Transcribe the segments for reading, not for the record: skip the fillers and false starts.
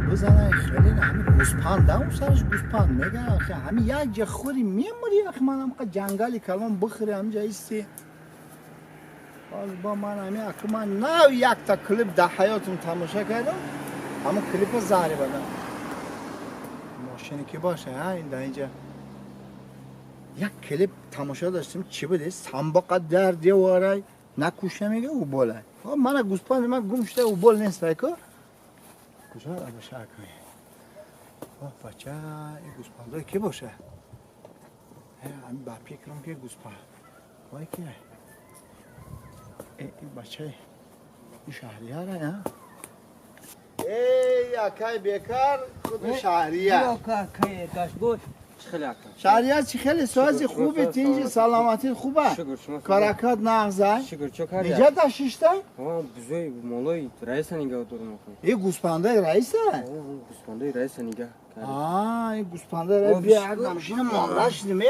بزنه خیلی نه همین گوسپند اون سرش گوسپند میگه آخه همین یک جا خوری میموری آخه منم قد جنگلی کلام بخوری همینجا ایستی باز با من همین اکو من نه یک تا کلیپ در حیاتم تماشا کردم همون کلیپ زهری بدم ماشینی که باشه ها این در اینجا یک کلیپ تماشا داشتیم چی بوده سنباق در دیواره نکوشه میگه او بالا من گوسپند من گم شده او بال نیست که کجا را باشه اکوی آه بچه این گوسپندای کی باشه همین با فکرم که گوسپند وای که این بچه این شهریه را نه ای اکای بیکار خود شهریه شهریه چی خیلی سازی خوبه تینجی سلامتی خوبه کارکات نغزه اینجا تا شیشته؟ بزوی مالای رئیس نگاه دارم این گوسپندای رئیسه؟ گوسپندای رئیس نگاه آه این گوسپندای رئیس بیا یک نمشین مانده شدیم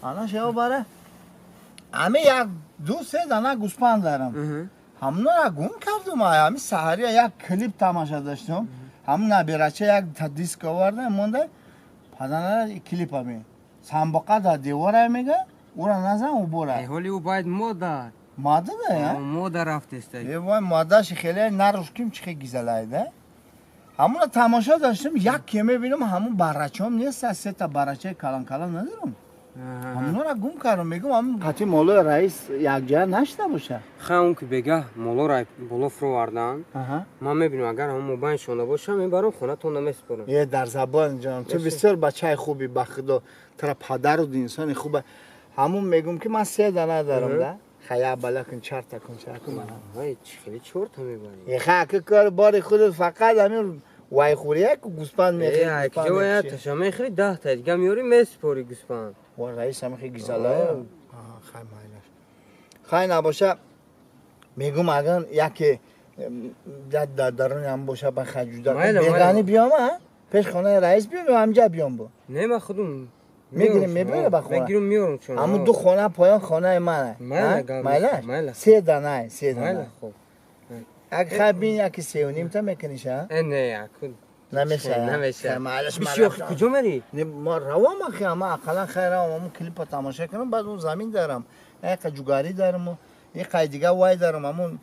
آنها شما باره همه یک دو سه دانه گوسپند دارم همونا را گم کردم همین سحری یک کلیپ تماشا داشتم همون نبیرچه یک دیسک آوردم مونده پدانه کلیپ همین سنباقه در دیواره میگه او را نزن او بره حالی او باید مادر ماده ده مادر رفته است ای وای مادرش خیلی نروش کیم چه گیزلای ده همون تماشا داشتم یک که میبینم همون برچام نیست سه تا برچه کلان کلان ندارم همونا را گم کردم میگم همون قطعی مالو رئیس یک جا نشده باشه خیلی اون که بگه مالو را بالا فرو وردن من میبینم اگر همون موبایل شونده باشه میبرم خونه تون نمیسپرم یه در زبان جان تو بسیار بچه خوبی به خدا ترا پدر و انسان خوبه همون میگم که من سه دانه دارم ده خیا بالا کن چهار تا کن چهار کن وای خیلی چهار تا میبری خا که کار بار خودت فقط همین وای خوریه که گوسپند میخری ای که تشا میخری 10 تا دیگه میاری میسپری گوسپند و رئیس هم خیلی گزاله خیلی مایلش خیلی نباشه میگم اگر یکی در درون هم باشه من خیلی جدا بیگانی بیام پیش خانه رئیس بیام یا همجا بیام با نه من خودم میگیریم میبره به خونه میگیرم میارم چون همون دو خونه پایان خانه منه مایلش سه دانه سه دانه خب اگه خیلی بین یکی 3.5 تا میکنیش ها نه یکون نمیشه نمیشه بشی کجا میری؟ ما روام آخه اما اقلا خیر روام همون کلیپ تماشا کنم بعد اون زمین دارم یک جوگاری دارم و یک دیگه وای دارم همون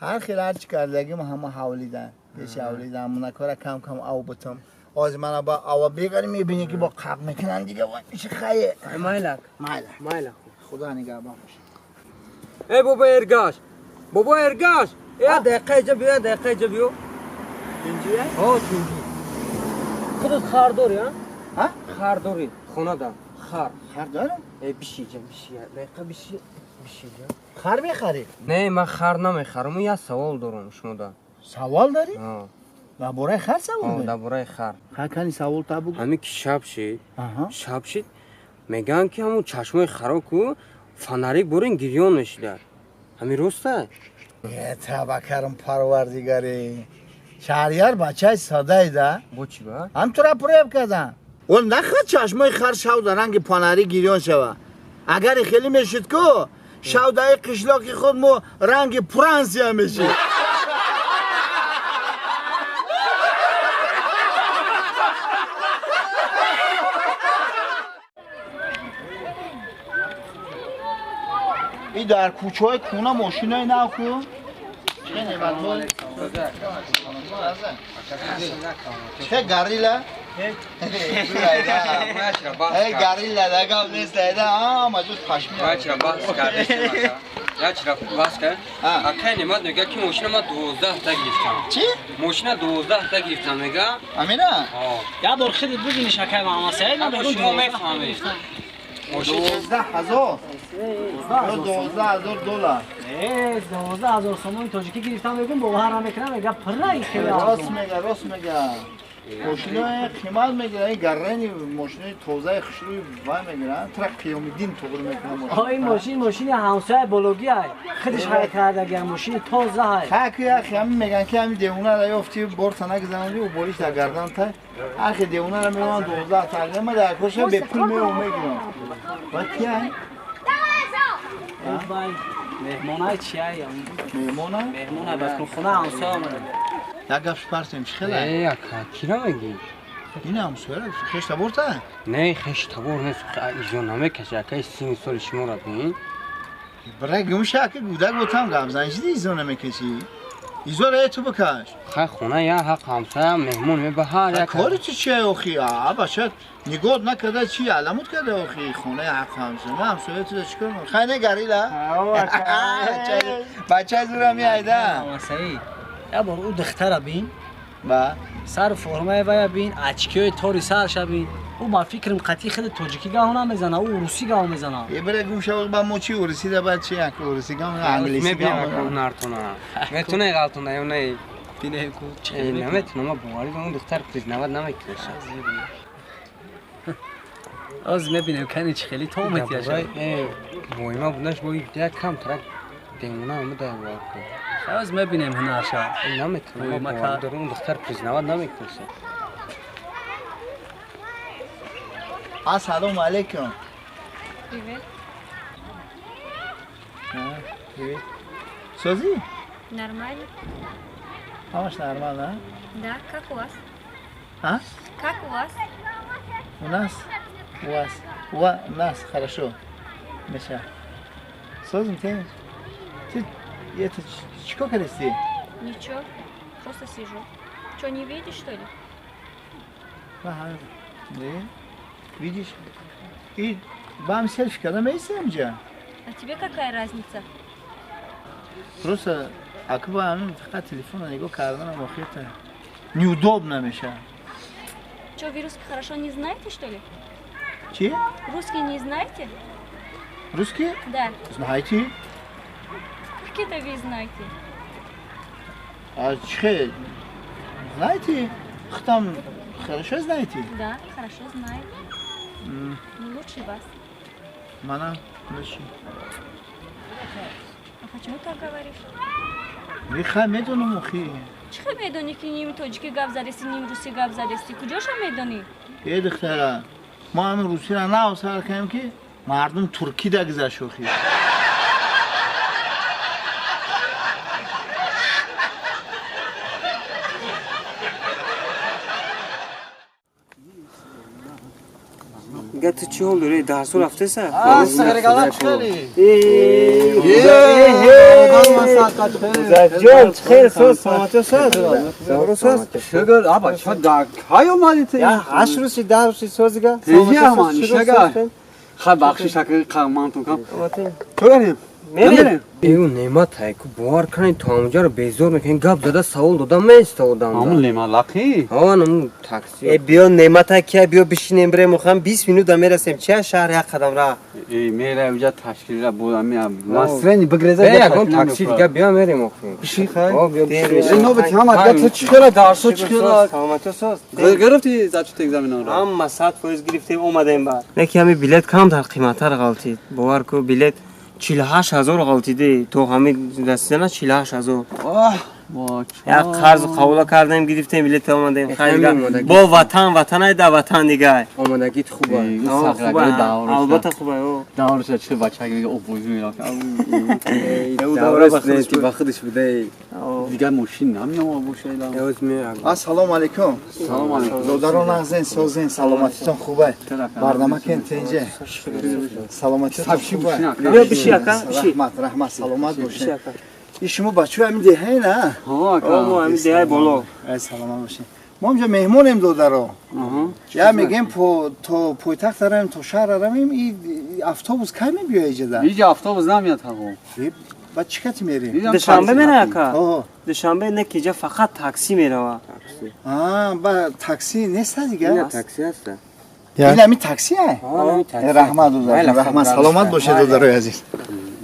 هر خیلی هر چی کردگیم همه حوالی دارم پیش حوالی دارم اونا کارا کم کم آو بتم از من با آو بگیری میبینی که با قق میکنن دیگه وای میشه خیلی مایلک مایلک مایلک خدا نگهبان باشه ای بابا ارگاش بابا ارگاش یه دقیقه اینجا بیا دقیقه اینجا بیا اینجا؟ ها اینجا خودت خر داری ها؟ ها؟ خر داری خونه دارم خر خر دارم؟ ای بشی جان بشی دقیقه بشی بشی جان خر میخری؟ نه من خر نمیخرم یه سوال دارم شما دا سوال داری؟ ها درباره خر سوال داری؟ درباره خر خر کنی سوال تا بگو همین که شب شد شب شد میگن که همون چشمای خرا کو فنری برین گریان میشد همین راسته؟ یه تبکرم پروردگاری شهریار بچه ساده ده با چی با؟ هم تو را پریب کردن اون نخواد چشمای خر شو در رنگ پانری گریان شوه اگر خیلی میشد که شو در قشلاق خود مو رنگ پرانسیا میشد این در کوچه های کونه ماشین های نو کو چه نعمت بود؟ چه گریلا؟ ای گریلا دگم نیست ایده آه مجوز پشمی چرا بحث کرده یا چرا بحث کرد؟ اکی نعمت میگه که ماشین ما 12 تا گرفتم چی؟ ماشین 12 تا گرفتم میگه امینه؟ یا بار خودت ببینیش اکی محمد سعید من بگم شما میفهمید 12,000 $12,000 12,000 سومون تاجیکی گرفتم میگم باور نمیکنم میگه پره خیلی راست میگه راست میگه ماشینای قیمت میگیرن این گرانی ماشینای تازه خوشروی وای میگیرن ترا قیامدین تغییر میکنه ماشین این ماشین ماشین همسایه بلوگی های خودش های کرده گه ماشین تازه های خاکی اخی همین میگن که همین دیوونه را یافتی بار تنک زنندی و باریش در گردن تا اخی دیوونه را میوان 12 تا ما در کوشه به پول میوم میگیرم و کی مهمانای چیه؟ مهمانای؟ مهمانای بس خونه همسایه آمده. Як гап шпартем чӣ хела? Э, ака, кира мегӣ? Ин ҳамсояра хеш таборта? Не, хеш табор нест, изо намекаши, ака, 30 соли шуморо бин. Бра гумша, ака, гудак ботам гап зан, чиди изо намекаши? Изо ра ту бикаш. Хай хона я ҳақ ҳамсоя меҳмон мебаҳар як. Кори ту чие охи? А бача нигоҳ накарда чи аламут карда охи хонаи ҳақ ҳамсоя. Ман ҳамсоя ту чикор кунам? Хай негарила. Бача зура меайда. Саид, я бор ӯ духтара бин. Ба сар формаи вая бин, очкиҳои тори сарша бин. Ӯ ба фикрам қатъи худи тоҷикӣ гаҳо намезана, ӯ урусӣ гаҳо мезана. Е бира гумша ба мо чи урусӣ да баъд чи як урусӣ гаҳо англисӣ гаҳо. Ҳунартона. Метуне ғалтона ё не? Бинем ку чи наметунам, ма боварӣ дорам духтар признавать намекунад. Оз мебинем кани чи хеле то метияша. Э, моима будаш бо як кам трак демона омада варку. Оз мебинем ҳунарша. Наметунам, ма боварӣ дорам духтар признавать намекунад. Ассалому алейкум. Привет. Привет. Сози? Нормально. Ҳамаш нормально, а? Да, как у вас? А? Как у вас? У нас? У вас? У нас хорошо. Миша. Созим ты? Ты это чего кадести? Ничего, просто сижу. Что, не видишь, что ли? Ага. Не. Видишь? И вам селфи когда месяцем же? А тебе какая разница? Просто акба ами фақат телефон нигоҳ карданам охирта неудобно меша. Что, вы русский хорошо не знаете, что ли? Чи? Русский не знаете? Русский? Да. Знаете? Как это вы знаете? А че? Знаете? Там хорошо знаете? Да, хорошо знаю. Лучше вас. Мана лучше. А почему так говоришь? Миха медонам охи. Чӣ медонӣ ки ним тоҷикӣ гап задести, ним русӣ гап задести? Куҷоша медонӣ? Э духтара, мо ҳамин русиро нав сар кардем ки мардум туркӣ дагзашт охи. Га ту чӣ ҳол дорӣ? Дарсо рафтеса? Ҷон, хел соз, саломатӣ соз. Соз. Шугр, аба, чо да кай омадӣ ту? Я 8 рӯзи 10 рӯзи созига. Саломатӣ. Хай бахшиш ака қамантон кам. Ту гарем? Мерем. Эу неъмат ай ку бовар кунед то ҳамонҷаро безор мекунед гап зада савол дода места одам. Ҳамун неъмат лақи? Ҳа, намун такси. Э биё неъмат ай кия биё бишинем бирем охам 20 минута мерасем. Чия шаҳр як қадам ра. Э мера уҷа ташкилра буд ами настроение бигреза. Бе ягон такси дига биё мерем охи. Бишин хай. О биё бишин. Э нобат ҳама дига ту чӣ хела дарсо чӣ хела? Саломатӣ соз. Гирифти зачёт экзаменонро? Ҳама 100% гирифтем омадем ба. Неки ҳами билет камтар қиматтар ғалтид. Бовар ку билет 48 000 ғалтиде то ҳамин расидана 48 000. Як қарзу қабула кардем гирифтем билет омадем. Бо ватан ватанай да ватан дигай. Омадагит хуба. Албатта хуба. Даврша чӣ бачак мега обози мерафт. Давра ба худиш буде. Дигар мошин намеома бошайда. Ассалому алайкум. Салому алайкум. Додарон нағзен, созен, саломатитон хуба. Барнома кен тенҷе. Саломатитон хуба. Биё биши ака, биши. Раҳмат, раҳмат, саломат бошед. И шумо бачаҳои ҳамин деҳаи на? Ҳо ака. Мо ҳамин деҳаи боло. Ай саломат бошед. Мо инҷо меҳмонем додаро. Я мегем то пойтахт равем, то шаҳр равем, и автобус кай мебиёяд иҷода? Иҷа автобус намеяд ҳаво. Ба чӣ кати мерем? Душанбе мера ака? Душанбе не ки иҷа фақат такси мерава. Ба такси неста дига? Такси ҳаста. Ин ҳамин такси ай? Раҳмат додаро, раҳмат, саломат бошед додарои азиз.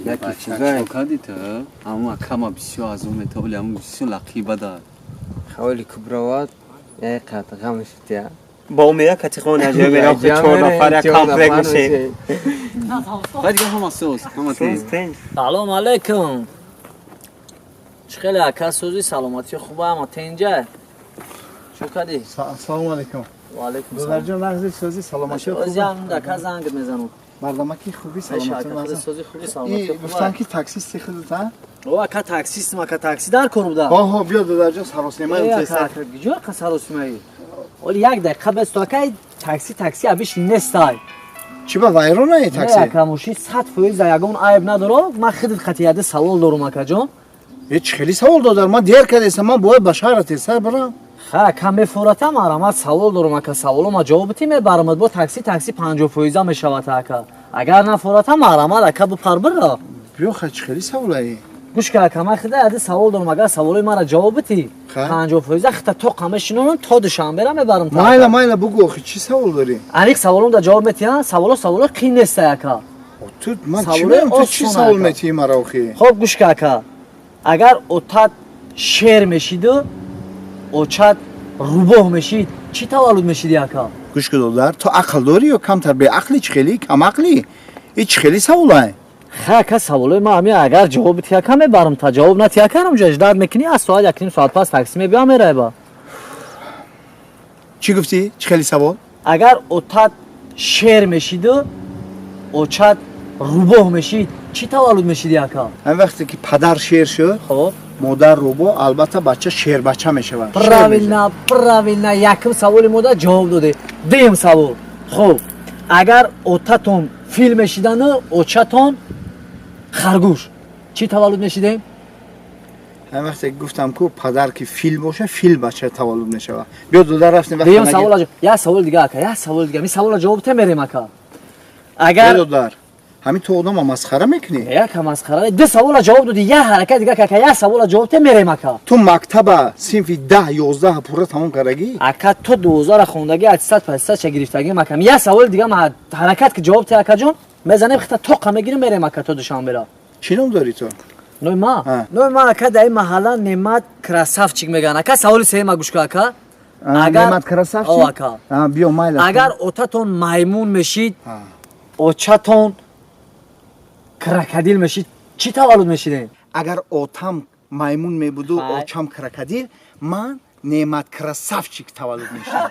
Яки чизай кардӣ ту? Ҳамун акама бисёр азоб метаволи, ҳамун бисёр лақи бада. Хаволи кубрават, як қат ғам шуд я. Бо мера катихон аҷоиб мера 4 нафар як комплект мешем. Баъд дига ҳама соз, ҳама тез. Салом алейкум. Чӣ хеле ака сӯзи саломатӣ хуба ама тенҷа? Чӣ кардӣ? Салому алейкум. Ва алейкум салом. Додарҷон нағзи сӯзи саломатӣ хуба. Озиам ака занг мезанам. Мардамаки хуби, саломатӣ. Сози хуби, саломатӣ. Гуфтан ки таксисти худат, а? О, ака, таксистм, ака, такси дар кор буда. Ҳо, ҳо, биё, дадарҷон, саросимаи. Ҷо ака, саросимаи. Оли як дақиқа бес, ака, такси, такси абиш нестай. Чӣ, ба вайронаи такси? Ака, мошин 100% ягон айб надоро. Ман худат хати яде савол дорум, акаҷон. Е, чӣ хели савол, додар? Ман дер кардесам, ман бояд ба шаҳра тезтар барам. Ха, ака, мефоратам, арамат савол дорум, ака, саволома ҷавоб битӣ, мебарамад бо такси, такси 50 фоиза мешавад, ака. Агар нафоратам, арамат, ака, бипар, бира. Биё, ха, чӣ хели саволаи? Гӯш ка, ака, ман худа яде савол дорум, агар саволои мара ҷавоб битӣ, 50 фоиза хита тоқа мешинонам, то Душанбера мебарам. Майла, майла, бугӯ, охи, чӣ савол дорӣ? Аниқ саволом да ҷавоб метиҳам. Саволо, саволо қин нестай, ака. Ту ман чӣ меам, ту чӣ савол метиҳӣ мара, охи? Хоб, гӯш ка, ака, агар отат шер мешиду очат рӯбоҳ мешид, чӣ таваллуд мешиди, ака? Гӯш ка, додар, ту ақл дорӣ ё камтар беақлӣ? Чӣ хели камақлӣ? И чӣ хели саволай? Ха, ака, саволои ма ҳами, агар ҷавоб битӣ, ака, мебарам, та ҷавоб натӣ, ака, ҳамҷа ждать мекунӣ, аз соат 1.5 соат пас такси мебиям, мерайба. Чӣ гуфтӣ? Чӣ хели савол? Агар отат шер мешиду очат рӯбоҳ мешид, чӣ таваллуд мешиди, ака? Ҳамин вақте ки падар шер шуд, хоб, модар рӯбоҳ, албатта бача шербача мешавад. Правильно, правильно, якум саволи мода ҷавоб додед. Дуюм савол. Хуб, агар отатон фил мешидану очатон харгӯш, чӣ таваллуд мешидем? Ҳамин вақте гуфтам ку, падар ки фил боша, фил бача таваллуд мешавад. Биё, додар, рафтем. Дуюм савол, як савол дига, ака, як савол дига. Ми савола ҷавоб те, мерем, ака. Агар Додар, ҳамин ту одама масхара мекунӣ? Яка масхара, ду савола ҷавоб додӣ, як ҳаракат дига, ака, як савола ҷавоб те, мерем, ака. Ту мактаба синфи 10, 11 пурра тамом кардагӣ? Ака, ту 12-ра хондагӣ, аттестат паттестатша гирифтагӣ, ака. Як саволи дига ма ҳаракат ки ҷавоб те, акаҷон, мезанем, хита тоқа мегирем, мерем, ака, то Душанбера. Чӣ ном дорӣ ту? Ной ма, ной ма, ака, дар ин маҳалла Немат красавчик мегӯянд, ака. Саволи сеюма гӯш кун, ака. Немат красавчик. Ака. Биё, майла. Агар отатон маймун мешид, очатон крокодил мешид, чӣ таваллуд мешидем? Агар отам маймун мебуду, очам крокодил, ман Немат красавчик таваллуд мешидам.